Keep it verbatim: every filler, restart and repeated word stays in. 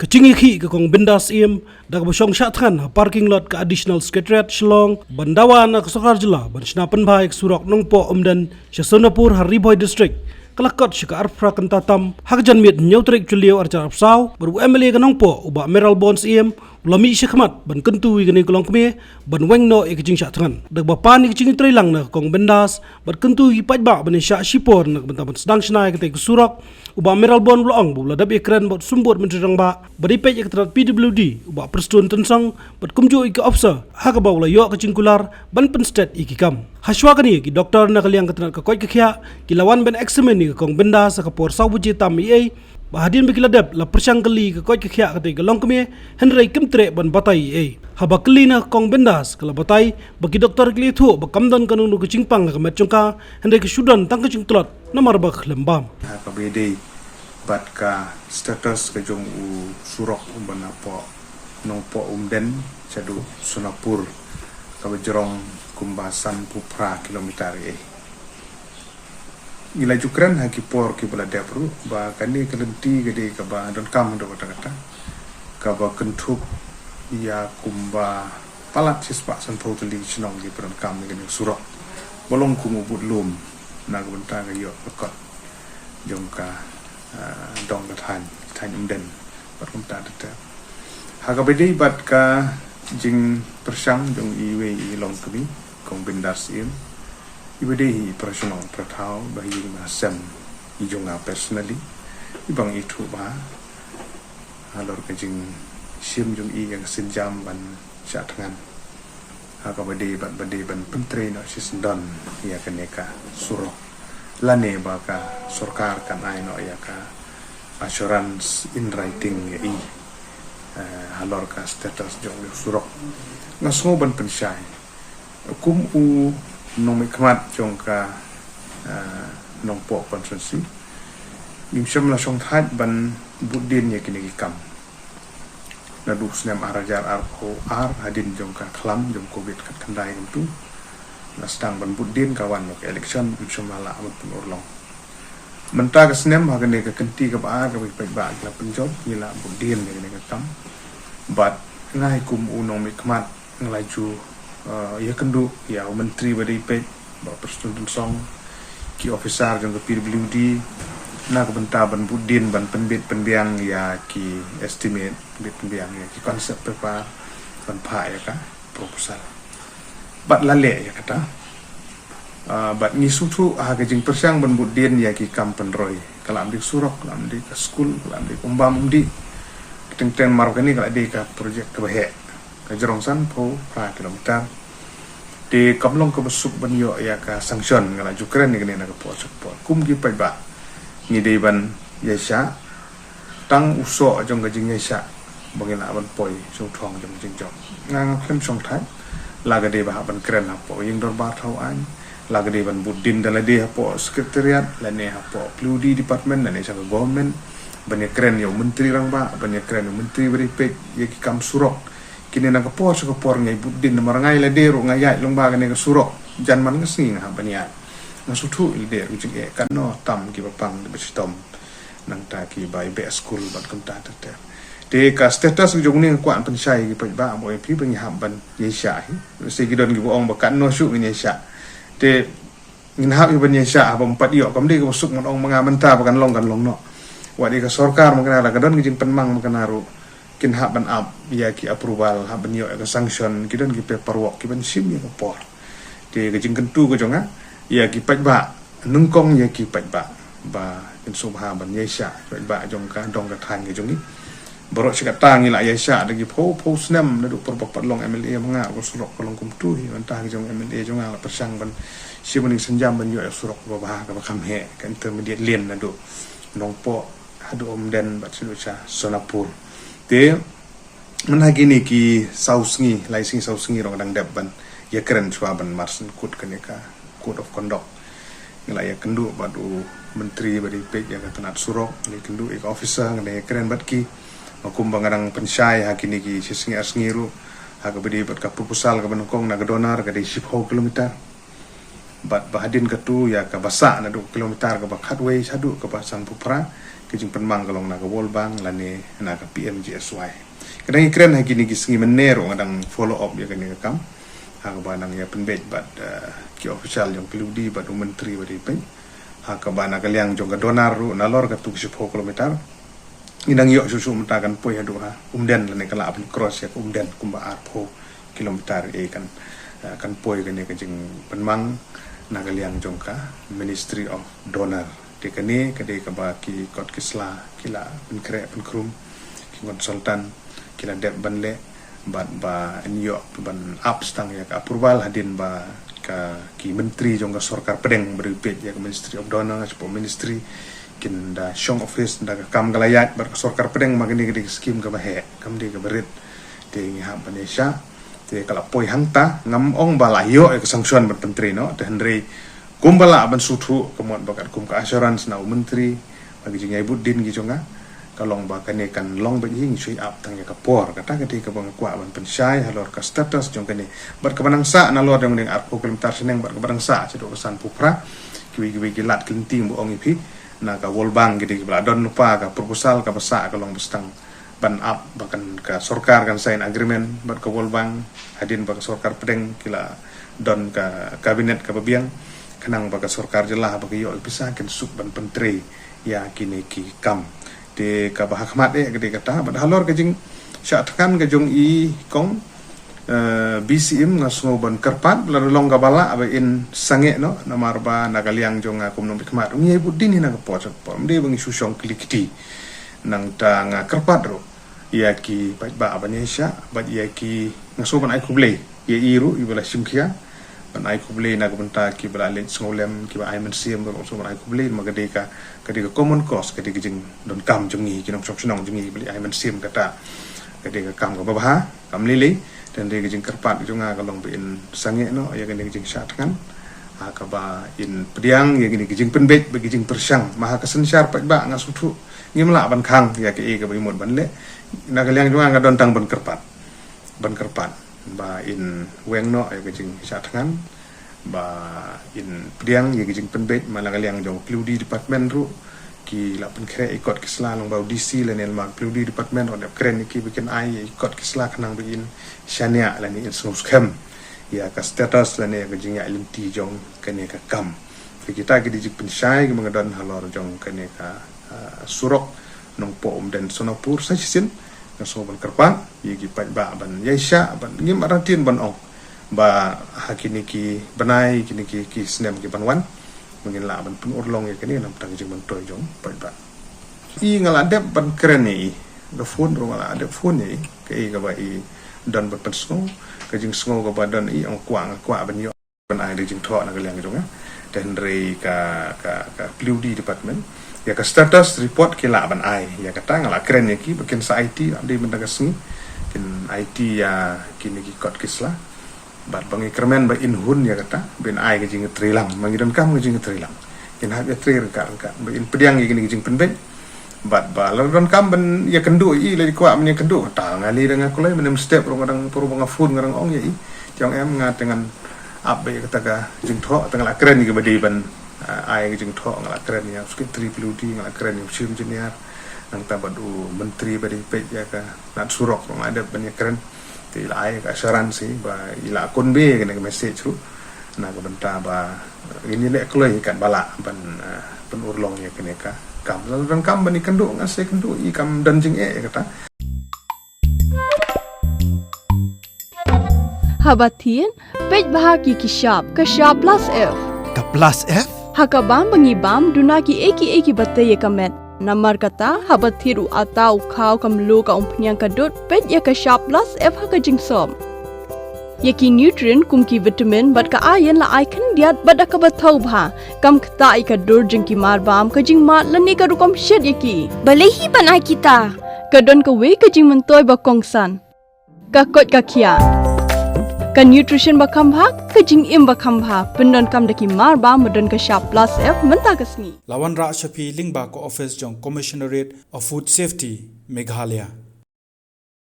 Ka jingïakhih ka Kong Bindas Syiem da kaba shong shah thngan ha parking lot ka Additional Secretariat Shillong ban dawa na ka Sorkar Jylla ban shna pynbha ïa ka surok Nongpoh Umden sha Sonapur ha Ri Bhoi District ka la kot sha ka arphew phra kynta tam ha ka janmiet hynñiew tarik Jylliew arhajar arphew saw, bad u M L A ka Nongpoh u Bah Mayralborn Syiem u la mih shakhmat ban kyntu ïa kane ka longkmie ban weng noh ïa ka jingshah thngan. Da kaba pan ïa ka jingïatreilang na ka Kong Bindas bad kyntu ïa ki paidbah ban ïashah shipor na ka bynta ban sdang shna ïa katei ka surok, u Bah Mayralborn u la ong ba u la dep ïakren bad u Symbud Myntri Rangbah ba dei peit ïa ka tnat P W D, u Bah Prestone Tynsong, bad kumjuh ïa ki officer, ha kaba u la ïoh ka jingkular ban pynsted ïa ki kam. Hashwa kane, ki doktor na ka liang ka tnat ka koit ka khiah ki la wan ban examine ïa ka Kong Bindas ha ka por saw baje tam eiei, bad hadien ba ki la dep, la pyrshang kylli ïa ka koit ka khiah katei ka longkmie, hynrei kim treh ban batai eiei. Haba kylli na ka Kong Bindas ka la batai ba ki doktor ki la ïathuh ba kam don kano kano ka jingpang ha ka met jong ka, hynrei ka shu don tang ka jingtlot namar ba ka khlem bam. Ha kaba ïadei bad ka status ka jong u surok uba na poh Nongpoh Umden shaduh Sonapur, kaba jrong kumba sanphew phra kilometer eiei. Ngi la ju kren ha ki por kiba la dep ruh ba kane ka lynti ka dei kaba donkam haduh katta katta, kaba kynthup ïa kumba palat shispah sanphew tylli ki shnong kiba donkam ïa kane ka surok, ba long kum u budlum na ka bynta ka ïoh ka kot jong ka, ah, dong ka thaiñ, thaiñ Umden bad kumta ter ter. Ha kaba ïadei bad ka jingpyrshang jong iwei i longkmie, Kong Bindas Syiem, iba dei hi para shnong para thaw, ba hi ba sem i jong nga personally, iba nga ithuh bha halor ka jingshim jong i ïa ka sienjam ban shah thngan ha kaba dei bad ba dei ban pyntrei noh shisyndon ïa kane ka surok, lane ba ka sorkar kan ai noh ïa ka assurance in writing ïa i, eh, halor ka status jong u surok. Nga sngew ban pynshai, kum u nongmihkhmat jong ka, eh, Nongpoh constituency, ngim shym la shongthait ban bud dien ïa kine ki kam. Naduh u snem arhajar arphew ar, hadien jong ka khlam jong covid khatkhyndai kumtu, la sdang ban bud dien, ka wan noh ka election, ngim shym la lah ban pynurlong. Mynta ka snem, ha kane ka kynti kaba ar kaba ki paidbah ki la pynjot, ngi la bud dien ïa kane ka kam. Bad nga hi kum u nongmihkhmat nga la ju, eh, ïakynduh ïa u Myntri ba dei peit, Bah Prestone Tynsong, ki officer jong ka P W D, na ka bynta ban bud dien ban pynbit pynbiang ïa ki estimate, pynbit pynbiang ïa ki concept paper, ban phah ïa ka proposal. Bad la leh ïa kata. Ah, bad ngi sngewthuh ha ka jingpyrshang ban bud dien ïa ki kam pynroi, ka la ym dei surok, ka la ym dei ka skul, ka la ym dei umbam umdih. Teng teng mar kane ka la dei ka project kaba heh, ka jrong sanphew phra kilometer. Te kam long kaba suk ban ïoh ïa ka sanction, nga la ju kren ïa kane na ka por sha ka por. Kum ki paidbah, ngi dei ban ïaishah tang u soh jong ka jingïaishah ba ngi lah ban poi sha u thong jong ka jingjop. Nga ngam khlem shongthait, la ka dei ba hap ban kren hapoh ïing dorbar thaw aiñ, la ka dei ban bud dien da lade hapoh secretariat, lane hapoh P W D department, lane sha ka government, ban ïakren ïa u Myntri Rangbah, ban ïakren ïa u Myntri ba dei peit ïa ki kam surok. Kine na ka por sha ka por ngi bud dien, namar nga ïa lade ruh nga ïaid lyngba kane ka surok, jan man ka sngi nga hap ban ïaid. Nga sngewthuh ïa lade ruh ka jingeh, katno tam kiba pang kiba shitom, nangta kiba ïa beh skul bad kumta ter ter. Te ka status ka jong une nga kwah pynshai ïa ki paidbah, ba ïa phi ba ngi hap ban ïaishah hi. Lehse ki don kiba ong ba katno shuh ngin ïaishah. Te ngin hap hi ban ïaishah, haba ym pat ïoh, kam dei kaba suk ban ong ma nga mynta ba kan long kan long noh. Wat ïa ka sorkar ma kane la ka don ka jingpynmang ma kane ruh, kin hap ban ap ïa ki approval, hap ban ïoh ïa ka sanction, ki don ki paperwork, ki ban shim ïa ka por. Te ka jingkyntu ka jong nga ïa ki paidbah, nyngkong ïa ki paidbah, ba kin sngewbha ban ïaishah, paidbah jong ka dong ka thaiñ ka jong ngi. Baroh shi katta ngi la ïaishah da ki phew phew snem, naduh por ba pat long M L A ma nga, ka surok ka long kumtu hi. Mynta ka jong M L A jong nga la pyrshang ban shim ïa ka sienjam ban ïoh ïa surok kaba bha, kaba kham heh, ka intermediate lane naduh Nongpoh haduh Umden bad shaduh sha Sonapur. Te mynta kine ki saw sngi, lai sngi saw sngi ruh nga dang dep ban ïakren shuwa ban marshen kut kane ka code of conduct. Nga la ïakynduh bad u Myntri ba dei peit ïa ka tnat surok, nga la ïakynduh ïa ka officer, nga la ïakren bad ki. Nga, kumba nga dang pynshai ha kine ki shi sngi ar sngi ruh, ha kaba dei bad ka proposal kaba nyngkong na ka DoNER ka dei shiphew kilometer. Bad ba hadien katu ïa kaba sah naduh kilometer kaba khatwei shaduh kaba sanphew phra, Ka jingpynmang ka long na ka World Bank lane na ka P M G S Y. Ka dang ïakren ha kine ki sngi mynne ruh nga dang follow up ïa kane ka kam. Ha kaba nang ïa pynbeit bad, eh, ki official jong P W D bad u Myntri ba dei peit. Ha kaba na ka liang jong ka donor ruh nalor katu ka shiphew kilometer. Ngi dang ïoh shuh shuh mynta kan poi haduh ha Umden lane ka lah ban cross ïa ka Umden kumba arphew kilometer eh kan, eh, kan poi kane ka jingpynmang na ka liang jong ka Ministry of Donor. Te kane ka dei kaba ki kot ki sla ki la pynkhreh pynkhrum, ki consultant ki la dep ban leh bad ba yn ïoh ban ap tang ïa ka approval hadien ba ka ki myntri jong ka sorkar pdeng ba dei peit ïa ka Ministry of Donor, shapoh ministry kin da shong office da ka kam ka la ïaid bad ka sorkar pdeng ma kane ka dei ka skim kaba heh, kam dei kaba rit. Te ngi hap ban ïa shah. Te ka la poi hangta, ngam ong ba la ïoh ïa ka sanction ban pyntrei noh, te hynrei kumba lah ban sngewthuh ka mut ba katkum ka assurance na u myntri, ba ki jingïaibud din ki jong nga, ka long ba kane kan long ba ngi shu ap tang ïa ka por, kata ka dei kaba nga kwah ban pynshai halor ka status jong kane. Bad kaba nang sah nalor jong ding arphew kilometer shaneng bad kaba nang sah shaduh ka sanphew phra, kiwei kiwei ki lad ki lynti ba ong ïa phi, na ka World Bank ki dei kiba la don lypa ka proposal kaba sah ka long ba stang ban ap ba kan ka sorkar kan sign agreement bad ka World Bank hadien ba ka sorkar pdeng ki la don ka cabinet kaba biang khnang ba ka sorkar jylla ba ka ïoh pisa kin suk ban pyntrei ïa kine ki kam. Te kaba ha khmat eh ka dei kata bad halor ka jingshah thngan ka jong i kong, eh, B C M nga sngew ban kyrpad la long kaba lah ba in sangeh noh namar ba na ka liang jong nga kum nongpeit khmat ngi ïaibud din hi na ka por sha ka por, ym dei ba ngi shu shong kli kti. Nangta nga kyrpad ruh ïa ki paidbah ban ïaishah bad ïa ki, nga sngew ban ai khublei ïa i ruh iba la shim khia, ban ai khublei na ka bynta kiba la leit sngewlem, kiba ai mynsiem ruh nga sngew ban ai khublei, ma ka dei ka, ka dei ka common cause, ka dei ka jingdonkam jong ngi ki nongshong shnong jong ngi ba leit ai mynsiem, kata ka dei ka kam kaba bha. Kam lei lei, te hynrei ka jingkyrpad jong nga ka long ba in sangeh noh ïa kane ka jingshah thngan ha kaba in pdiang ïa kane ka jingpynbeit bad ka jingpyrshang. Ma ha ka synshar paidbah nga sngewthuh ngim lah ban khang ïa kaei kaba i mut ban leh. Na ka liang jong nga nga don tang ban kyrpad, ban kyrpad ba in weng noh ïa ka jingshah thngan, ba in pdiang ïa ka jingpynbeit. Ma na ka liang jong P W D department ruh ki la pynkhreh ïa ki kot ki sla, long ba u D C lane ma P W D department ruh dep kren ïa ki ba kin ai ïa ki kot ki sla khnang ba in shaniah lane in sngewskhem ïa ka status lane ïa ka jingïaid lynti jong kane ka kam. Te kita ki dei jingpynshai kiba nga don halor jong kane ka, ah, surok Nongpoh Umden Sonapur. Sa shisien nga sngew ban kyrpad ïa ki paidbah ban ïaishah, ban ngim artatien ban ong ba ha kine ki bnai, kine ki, ki snem kiban wan, ba ngin lah ban pynurlong ïa kane namar ka jingmyntoi jong paidbah. I nga la dep ban kren ïa i, ka phone ruh nga la dep phone ïa i, kaei kaba i don ban pynsngew, ka jingsngew kaba don ïa i, nga kwah, nga kwah ban ïoh ban ai da jingthoh na ka liang jong nga. Te hynrei ka, ka, ka P W D department, ïa ka status report ki lah ban ai, ïa kata nga la kren ïa ki ba kin sa aiti, la dei mynta ka sngi kin aiti ïa kine ki kot ki sla. Bad ba ngi kyrmen ba in hun ïa kata, ba in ai ka jingïatreilang, ma ngi donkam ka jingïatreilang. In hap ïatrei ryngkat ryngkat, ba in pdiang ïa kine ki jingpynbeit. Bad ba la donkam ban ïakynduh ïa i, la kwah ban ïakynduh, kata nga lei da nga kloi, mynne mynstep ruh nga dang, pyrshah ba nga phone nga dang ong ïa i. Te ong em, nga te ngan ap ba ïa kata ka jingthoh, te nga la kren ïa ki ba dei ban, ah, ai ka jingthoh, nga la kren ïa u secretary P W D, nga la kren ïa u chief engineer, nangta bad u myntri ba dei peit ïa ka lad surok ruh nga la dep ban ïakren. Te i la ai ka assurance ba i la convey kane ka message ruh na ka bynta ba ngin ïaleh kloi katba lah ban, eh, pynurlong ïa kane ka kam. La donkam ban ïakynduh, nga sa ïakynduh, i kam don jingeh ïa kata. Haba thied, peit bha ïa ki shap, ka shap plus F. Ka plus F? Ha ka bam ba ngi bam, duna kiei kiei kiba tei ïa ka met. Namar kata, haba thied u atta, u khaw, ka mluh, ka umphniang, ka dud, peit ïa ka shap plus F ha ka jingsop. Ïa ki nutrient kum ki vitamin bad ka iron la ai khyndiat bad da kaba thaw bha. Kam ktah ïa ka dur jong ki marbam, ka jingmad lane ka rukom shet ïa ki. Balei hi ban ai kita? Ka don kawei ka jingmyntoi ba kongsan. Ka koit ka khiah. Ka nutrition ba kham bha, ka jingim ba kham bha, pyndonkam da ki marbam ba don ka shap plus F mynta ka sngi. La wanrah sha phi lyngba ka office jong Commissionerate of Food Safety, Meghalaya.